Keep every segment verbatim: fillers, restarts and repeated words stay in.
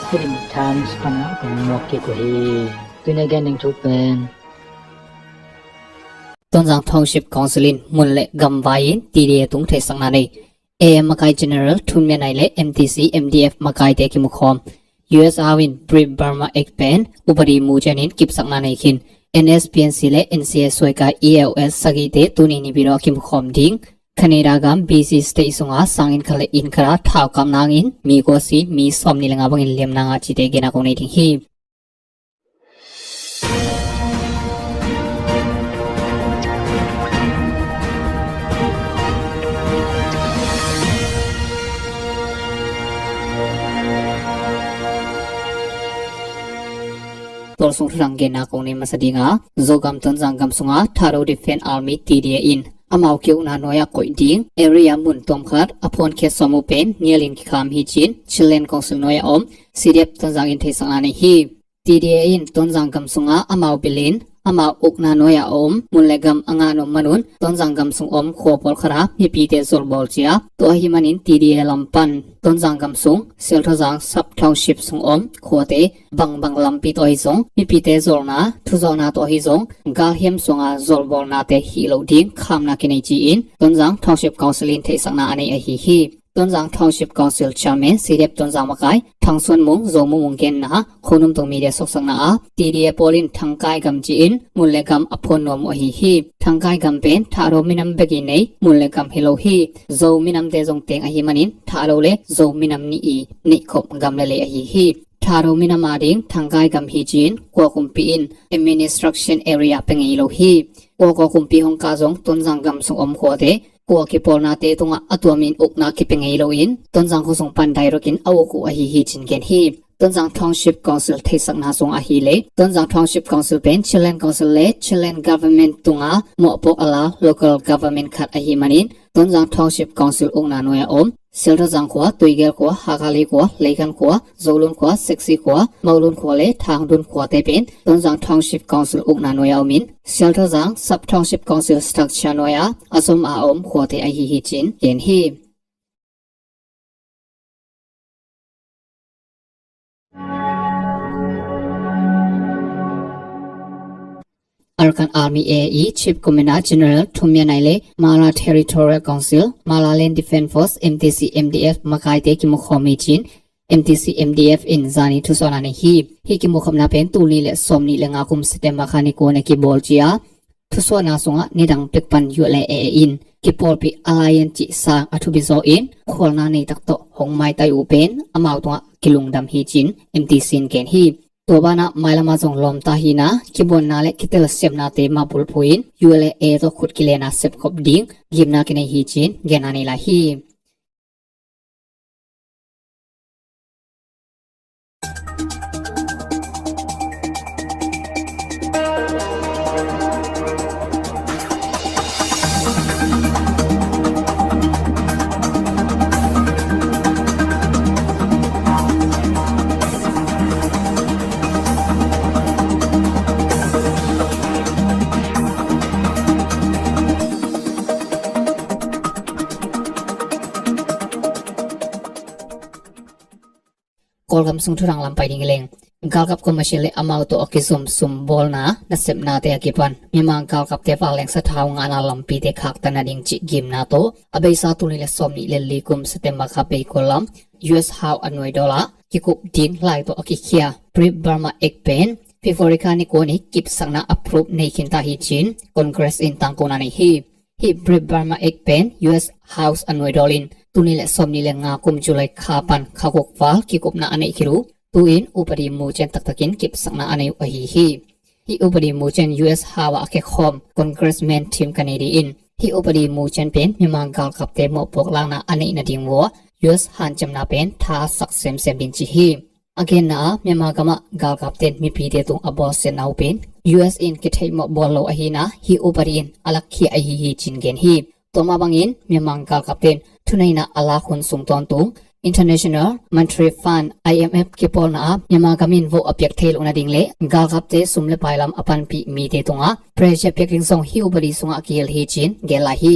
Hih Times pana kong muak kik uh hi. Tuni a gen ding thu pen Tonzang Township Council in mun le gam vai-in T D A tung theihsakna nei. A M makai General Thunmia Nai le M T C M D F makaite kimukhawm. U S House in Brip Burma Act pen upadi muchen in kipsakna nei khin. N S P N C le N C S suaikai E L S sagihte tuni Naypyidaw a kimukhawm ding. Canada gam B C state sunga sangin khat le in khat a thaukap nangin mi kua si, mi sawmnih le nga bangin liamna ngah cihte gena kong nei ding hi. Tualsung thudang genna kong nei masa dinga, Zogam Tonzang gam sunga Thado Defense Army T D A in amau kiukna nuai-ah koih ding area mun tuamkhat a phuankhiat sawm uh pen nialin kikham hi ci-in Chinland Council nuai-ah om C D F Tonzang in theihsakna nei hi. T D A in Tonzang gam sunga amau bilin amau ukna nuai-ah a om mun le gam a ngah nop manun Tonzang gam sung om khua pawlkhat ah mipite zolbawl ci-a, tua ahih manin T D A lam pan Tonzang gam sung Sialthazang Sub Township sung om khuate bangbang lampi tawh ahi zong, mipite zolna thuzawhna tawh ahi zong, galhiam sunga zolbawlnate hih loh ding khamna kinei ci-in Tonzang Township Council in theihsakna a nei ahi hi. Tonzang Township Council Chairman C D F Tonzang makai Thang Suan Mung, Zo Mung Mung genna Khonum Tong Media suksakna ah, T D A pawl in Thangkai gam ci-in mun le gam a phuan nuam uh ahi hi. Thangkai gam pen Thado minam bek i nei mun le gam hi lo hi. Zo minamte zong teng ahih manin Thado le Zo minam nih i neihkhop gam le lei ahi hi. Thado minam ading Thangkai gam hi ci-in kua kumpi in administration area pia ngei lo hi. Kua kua kumpi hong kah zong Tonzang gam sung om khuate kua kipawlnate tungah a tuamin ukna kipia ngei loin Tonzang khuasung pan direct in a uk uh ahi hi ci-in gen hi. Tonzang Township Council theihsakna sung ahih leh Tonzang Township Council pen Chinland Council le Chinland Government tungah mawhpuak a la local government khat ahih manin Tonzang Township Council ukna nuai-ah om Sialthazang khua, Tuigel khua, Hakali khua, Leikan khua, Zolun khua, Seksi khua, Maulun khua le Thangdun khuate pen Tonzang Township Council ukna nuai-ah omin Sialthazang Sub Township Council structure nuai-ah a zom a om khuate ahi hi ci-in gen hi. Arakan Army A E Chief Commander General Thunmia Nai le Mara Territorial Council, Mara Land Defense Force, M T C M D F makaite kimukhawm hi ci-in M T C M D F in zani thusuahna nei hi. Hih kimukhawmna pen tul nih le sawmnih le nga kum September kha ni kuan a kibawl ci-a, thusuahna sungah nidang pek pan U L A in kipawlpih alliance cih sang a thupi zaw in khualna nei tak tawh hong maitai uh pen amau tungah kilungdam hi ci-in M T C in gen hi. Tua banah mailamah zong lawmta hihna, kibuanna le kitelsiamnate mah bulphuh in U L A tawh khut kilena sepkhop ding gimna kinei hi ci-in genna nei lai hi. Kawlgam sung thudang lam pai ding hi leng. Galkap commercial le amau tawh a kizom sum bawlna nasepnate a kipan Myanmar galkapte vanleng sathau ngahna lampite khaktan nading cih gimna tawh a beisa tul nih le sawmnih le li kum September kha bei kua lam U S House a nuaidawl ah kikup ding lai tawh a kikhia Brip Burma Act pen February kha ni kuan i kipsakna approve nei khinta hi ci-in Congress in tangkona nei hi. Hih Brip Burma Act pen U S House a nuaidawl in tul nih le sawmnih le nga kum July kha pan kha guk val kikupna a neih khit uh tu-in upadi muchen taktakin kipsakna a nei uh ahi hi. Hih upadi muchen U S House ah a kekhawm Congressman Tim Kennedy in hih upadi muchen pen Myanmar galkapte mawhpuak lakna a neih nading uh U S hanciamna pen thasak semsem ding ci hi. A genna ah Myanmar gamah galkapten mipite tung a bawlsiatna uh pen U S in kitheihmawh bawl lo ahina hih upadi in a lakkhia ahi hi ci-in gen hi. Tua mah bangin Myanmar galkapten thuneihna a lak hun sung tawntung International Monetary Fund, I M F kipawlna ah Myanmar gam in vote a piak thei loh nading le galkapte sum le pai lam a panpih mite tungah pressure piak ding zong hih upadi sungah kihel hi ci-in gen lai hi.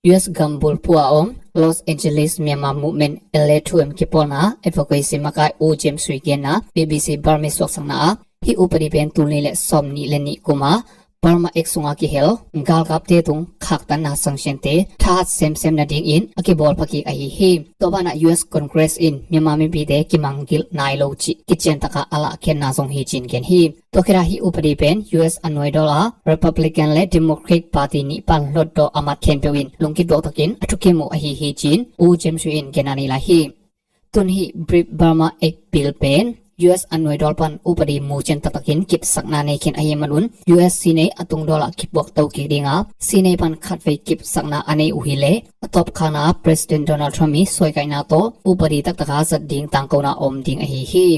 U S gam bulphuh a om Los Angeles Myanmar Movement, L A two M kipawlna advocacy makai U James Sui genna B B C Burmese suaksakna ah, hih upadi pen tul nih le sawmnih le nih kum a Burma Act sunga kihel galkapte tung khaktanna sanctionte thahat semsem nadingin a kibawl phakik ahi hi. Tua banah U S Congress in Myanmar mipite kimanggilh nai lo cih kician taka a lahkhiatna zong hi ci-in gen hi. Tua khit a hih upadi pen U S a nuaidawl a Republican le Democratic Party nih pan hlutdaw a mat khempeuh in lungkituak takin a thukim uh ahi hi ci-in U James Sui in genna nei lai hi. Tun hih BRIP Burma Act Bill pen U S a nuaidawl pan upadi mucian taktakin kipsakna nei khin ahih manun U S sinei a tungdawl ah kipuakto kik ding a, sinei pan khatvei kipsakna a nei uh hileh a tawpkhakna ah President Donald Trump i suaikaihna tawh upadi taktaka zat ding tangkona om ding ahi hi.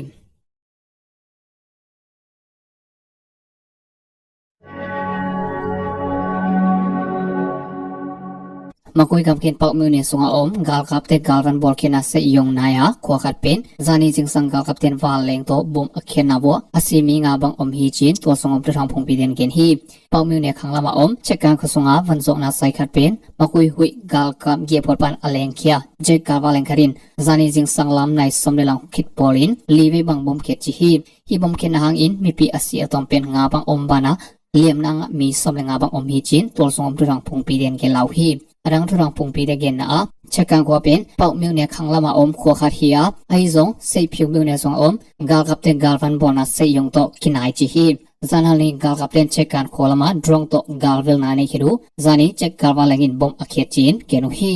Magway gamkhin Pauk myone sunga om galkapte galvan bawlkhiatna seiyong nai a khua khat pen zani zingsang galkapten vanleng tawh bom a khiatna uah a si mi nga bang om hi ci-in tualsung om thuthang phungpite in gen hi. Pauk myone khanglam a om Chekkan khua sunga vanzuakna sai khat pen Magway huih galkap giahphual pan a lengkhia jet galvanleng khat in zani zingsang lam nai sawm le lang khit pawlin livei bang bom khiat ci hi. Hih bom khiatna hangin mipi a si a tawm pen nga bang om banah liamna ah mi sawm le nga bang om hi ci-in tualsung om thuthang phungpite in gen la uh hi. A dang thuthang phungpite genna ah Chekkan khua pen Pauk myone khanglam a om khua khat hi a, ahi zong Seiphiu myone sung a om galkapte galvan bawlna seiyong tawh kinai ci hi. Zanhal ni galkapten Chekkan khua lamah drone tawh galvilna nei khit uh, zani jet galvanleng in bom a khiat ci-in gen uh hi.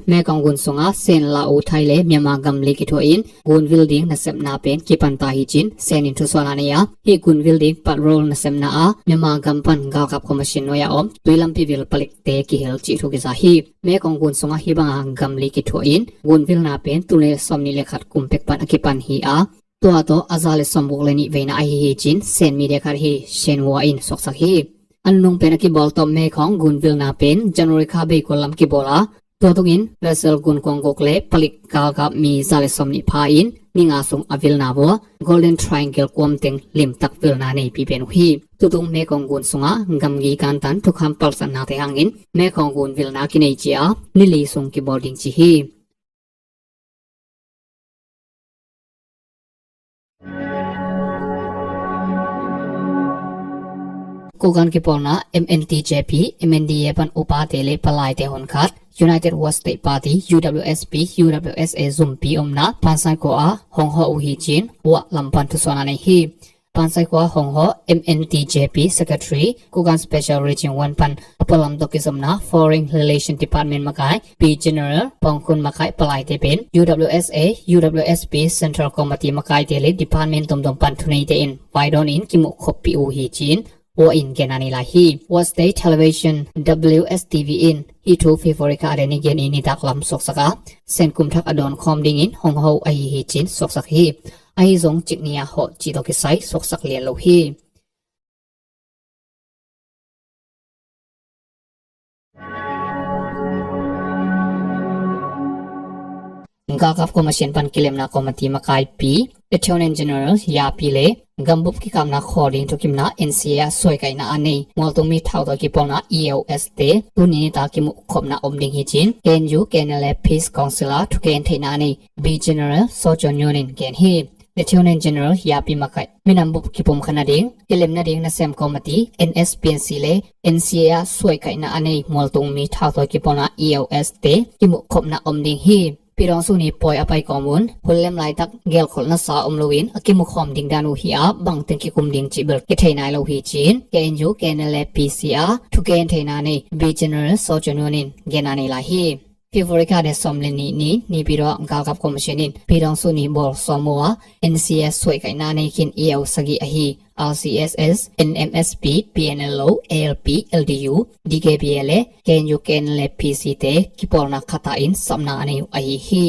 Mekong gun sunga Sen, Lao, Thai le Myanmar gamli kithuah in gunvil ding nasepna pen kipanta hi ci-in Sen in thusuahna nei a, hih gunvil ding patrol nasepna ah Myanmar gam pan galkap khua masin nuai a om tui lampi vil palikte kihel cih thu kiza hi. Mekong gun sungah hih banga gamli kithuah in gunvilna pen tul nih le sawmnih le khat kum pek pan a kipan hi a, tua tawh a za le sawmguk le nih veina ahi hi ci-in Sen media khat hi Shenhua in suaksak hi. A nunung pen a kibawl tawh Mekong gunvilna pen January kha bei kul lam kibawl a, tua tungin vessel gun kong guk le palik galkap mi za le sawmnih pha in ni nga sung a vilna uah Golden Triangle kuam teng limtak vilna neipi pen uh hi. Tutung Mekong gun sungah gamgi kantan thukham palsatnate hangin Mekong gunvilna kinei ci a ni li sung kibawl ding ci hi. Kuki gan kipawlna M N T J P, M N D A pan upate le palaite hun khat United Wa State Party, U W S P, U W S A zumpi omna Pansaikhaw ah hong hawh uh hi ci-in Wa lam pan thusuahna nei hi. Pansaikhaw ah hong hawh M N T J P Secretary, Kuki gan Special Region one pan a pualam tawh kizopna Foreign Relation Department makai Pi General Pawngkhun makai palaite pen U W S A, U W S P Central Committee makaite le department tuamtuam pan thuneite in vaidawn in kimuh khoppih uh hi ci-in Wa in genna nei lai hi. Wa State Television, W S T V in hih thu February kha a deni gen in nitak lam suaksak a, Sen kum thak a dawn khawm dingin hong hawh uh ahi hi ci-in suaksak hi. Ahi zong cik ni a hawh cih tawh kisai suaksak lian lo hi. Galkap khua masin pan kilemna committee makaipi Lieutenant General Yapi le gambup kikapna khawl ding thukimna N C A ah suaikaihna a nei mualtung mi thautawi kipawlna E O S te tuni nitak kimuh khopna om ding hi ci-in K N U K N L A Peace Council ah thugen theihna a nei B General Saw Kyaw Nyuan in gen hi. Lieutenant General Yapi makaih minam bup kipumkhat nading kilem nading nasem committee N S P N C le N C A ah suaikaihna a nei mualtung mi thautawi kipawlna E O S te kimuh khopna om ding hi. Pi Daw Suu Ni pawi a pai kawmun hun lem laitak gelkholh nasa om loin a kimukhawm ding dan uh hi a, bangteng kikum ding cih bel kithei nai lo hi ci-in K N U K N L A P C ah thugen theihna a nei B General Saw Kyaw Nyuan in genna nei lai hi. February kha a deni sawm le nih ni Naypyidaw ah galkap commission in Pi Daw Suu Ni bawl sawm uh a, N C A suaikaihna a nei khin E O sagih ahi R C S S, N M S P, P N L O, A L P, L D U, D K B A le K N U K N L A P C te kipawlna khata in sapna a nei uh ahi hi.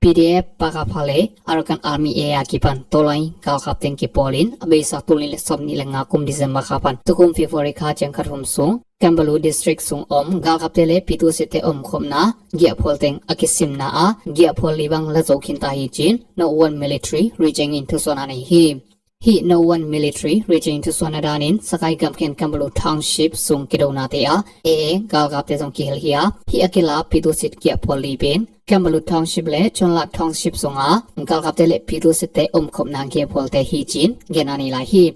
P D F Pakakpha le Arakan Army A A kipan tawlai galkap teng kipawlin a beisa tul nih le sawm nih le nga kum December kha pan tukum February kha ciang khat hum sung Kambelu District sung om galkapte le pitusitte omkhopna giahphual teng a kisimna ah giahphual li bang la zo khinta hi ci-in No One Military Region in thusuahna nei hi. Hih No One Military Region thusuahna danin Sagaing gamkhen Kambelu Township sung kidonate ah A A galkapte zong kihel hi a, hih a kila pitusit giahphual li pen Kambelu Township le Chonlat Township sunga galkapte le pitusitte omkhopna giahphualte hi ci-in genna nei lai hi.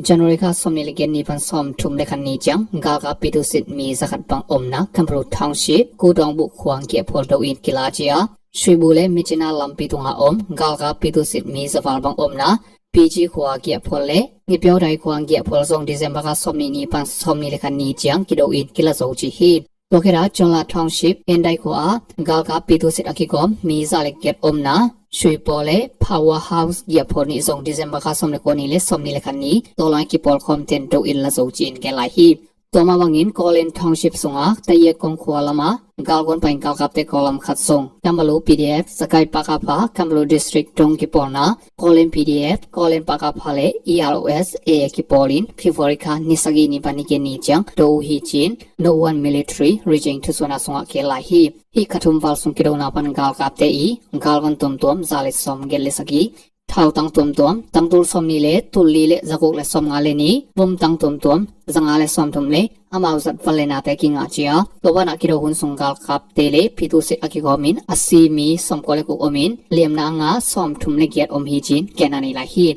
January kha sawmnih le giat ni pan sawmthum le khat ni ciang galkap pitusit mi zakhat bang omna Kambelu Township Kudawngbuh khua giahphual do-in kila ci a, Suibu le Michina lampi tunga om galkap pitusit mi zaval bang omna Piji khua giahphual le Ngipiaudai khua giahphual zong December kha sawmnih ni pan sawmnih le khat ni ciang kido-in kila zo ci hi. Tua khit a Chonlat Township Endai khua ah galkap pitusit a kigawm mi za le giat omna Suipaw le Power House giahphual nih zong December kha sawm le kua ni le sawmnih le khat ni tawlai kipawlkhawm ten do-in la zo ci-in gen lai hi. Tua mah bangin Kawlen Township sunga Tayiat Kong khua lama galgon pain galkapte kawlam khat zong Kambelu P D F Sagaing Pakapha Kambelu District dong kipawlna Kawlen P D F Kawlen Pakapha le E R O S A A kipawlin February kha ni sagih ni pan ni giat ni ciang do uh hi ci-in No One Military Region thusuahna sungah kihel lai hi. Hih kha thum val sung kidona pan galkapte i galvan tuamtuam za le sawm giat le sagih, thautang tuamtuam tangtul sawmnih le tulli le zaguk le sawmnga le nih, vomtang tuamtuam zanga le sawmthum le amau zat van le nate kingah ci a, tua banah kido hun sung galkapte le pitusit a kigawmin a si mi sawmkua le guk omin liamna a ngah sawmthum le giat om hi ci-in genna nei lai hi.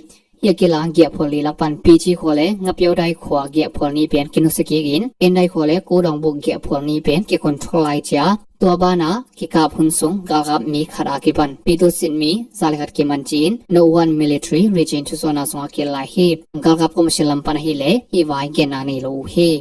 Hih a kila giahphual li lak pan Piji khua le Ngapiaudai khua giahphual ni pen kinusia kikin Endai khua le Kudawngbuh giahphual ni pen kicontrol lai ci a, tua banah kikap hun sung galkap mi khat a kipan pitusit mi za le khat kiman ci-in No One Military Region thusuahna sungah kihel lai hi. Galkap commission lam pan ahileh hih vai genna nei lo uh hi.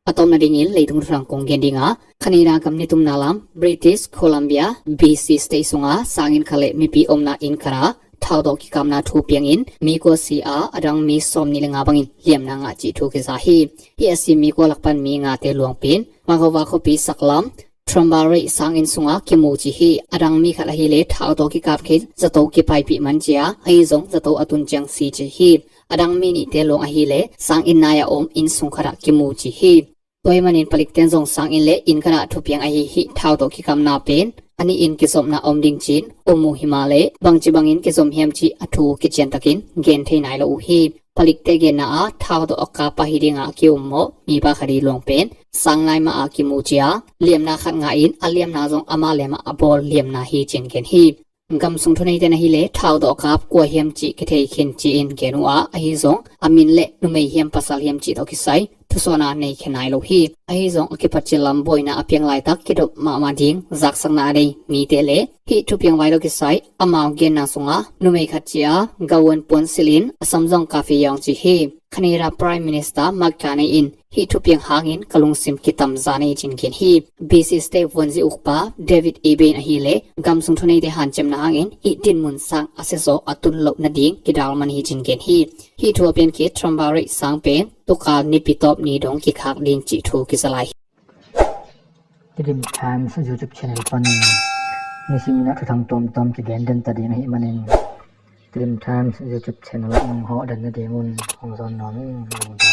A tawpna dingin leitung thu thang kong gen ding a, Canada gam nitumna lam British Columbia, B C State sunga sanginn khat le mipi omna inn khat ah thau tawh kikapna thu piangin mi kua si a, a dang mi sawmnih le nga bangin liamna ngah cih thu kiza hi. Hih a si mi kua lak pan mi ngate luang pen Vancouver khuapi saklam Trumbull Ridge sanginn sungah kimu ci hi. A dang mi khat ahileh thau tawh kikap khit zato kipaipih man ci a, ahi zong zato a tun ciang si ci hi. A dang mi nihte luang ahileh sanginn nai a om inn sung khatah kimu ci hi. Tua ahih manin palikten zong sanginn le inn khatah thupiang ahi hih thau tawh kikapna pen a nihin kizopna om ding ci-in um uh himahleh bangci bangin kizom hiam cih a thu kiciantakin gen thei nai lo uh hi. Palikte genna ah thau tawh a kap pa hi dinga a ki-um mawh mipa khat i luang pen sang nai mah a kimu ci a, liamna khat ngah in a liamna zong amah le amah a bawl liamna hi ci-in gen hi. Gam sung thuneite na hileh thau tawh a kap kua hiam cih kithei khin ci-in gen uh a, ahi zong a min le numei hiam pasal hiam cih tawh kisai thusuahna nei khin nai lo hi. Ahi zong a kipat cil lam buaina a piang laitak kidop mahmah ding zaksakna a nei mite le hih thupiang vai tawh kisai amau genna sungah numei khat ci a gawan puan silhin a sam zong kafe yawng ci hi. Canada Prime Minister Mark Carney in hih thupiang hangin ka lungsim kitamza nei ci-in gen hi. B C State vuanzi ukpa David Eben ahileh gam sung thuneite hanciamna hangin hih dinmun sang a siazaw a tun loh nading kidal man hi ci-in gen hi. Hih thu a pian khit Trumbull Ridge sang pen tukal nipi tawp ni dong kikhak ding cih thu kiza lai hi. Tedim Times YouTube channel panin nisim in a thuthang tuamtuam kigen den ta ding ahih manin Tedim Times YouTube channel ah nong hawh den nadingun hong zawn nuam ing.